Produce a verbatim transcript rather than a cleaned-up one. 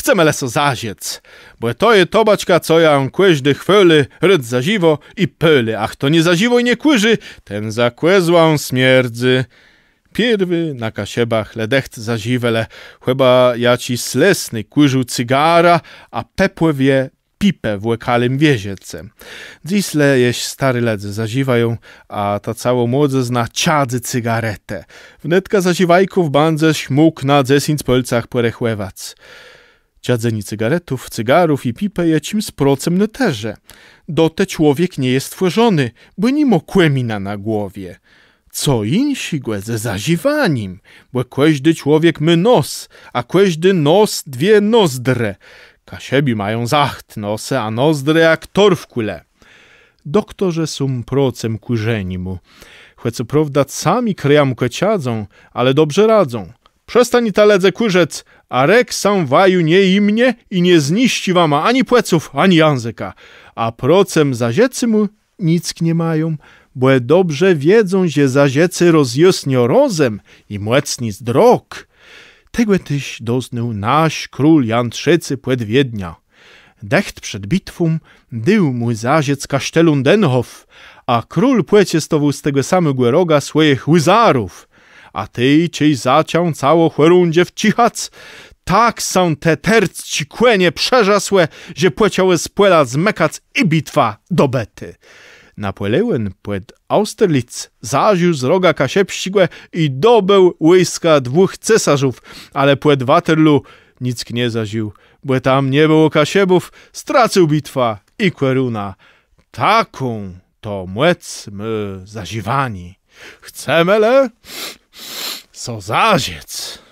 chcemë le so zażëc. Bò to je tobaczka, co jã kòżdi chwôli, rôd zażiwô i pôli, a chto nie zażiwô i nie kùrzi, ten za kòzłã smierdzy. Pierwi na Kaszëbach le dëcht zażiwelë, chëba jaczi lesny kùrził cygarã, a pòpòwie pipã w òkòlim Wieżëcë. Dzys le jesz stôri lëdze zażiwają, a ta całô młodzëzna czadzy cygaretë. Wnetka zażiwajków bãdzesz mógł na dzesãc pôlcach pòrechòwac. Czadzenié cygaretów, cygarów i pipë je czims procëm nôtërze. Do te człowiek nie je stwòrzony, bò ni mô kòmina na głowie. Co jinszégò ze zażiwanim, bò kòżdi człowiek mô nos, a kòżdi nos dwie nozdrë. Kaszëbi mają zacht nosë, a nozdrë jak torfkùle. Doktorzë są procëm kùrzeniémù. Chòc co prôwda sami krëjamkò czadzą, ale dobrze radzą. Przestańta, lëdze, kùrzëc, a rek sã waju nie jimnie i nie zniszczi wama ani płëców, ani jãzëka. A procëm zażëcémù nick ni mają, bò dobrze wiedzą, że zażëcé rozjasniô rozëm i mòcni zdrok. Tegò téż doznôł nasz król Jan Trzecy pòd Wiedniã. Dëcht przed bitwą dôł mù zażëc kasztelón Denhof, a król pòczestowôł z tegò samégò roga swòjich hùzarów. A tej, czej zaczął całô chòrądżew czichac, tak sã te tercczé kònie przerzasłë, że pòczãłë z pòla zmëkac i bitwa dobëtô. Napòleón pòd Austerlitz zażił z roga kaszëbsczégò i dobéł wòjska dwùch cesarzów, ale pòd Waterloo nick nie zażił, bò tam nie bëło Kaszëbów, stracył bitwã i kòrunã. Taką to mòc mô zażiwanié. Chcemë le so zażëc.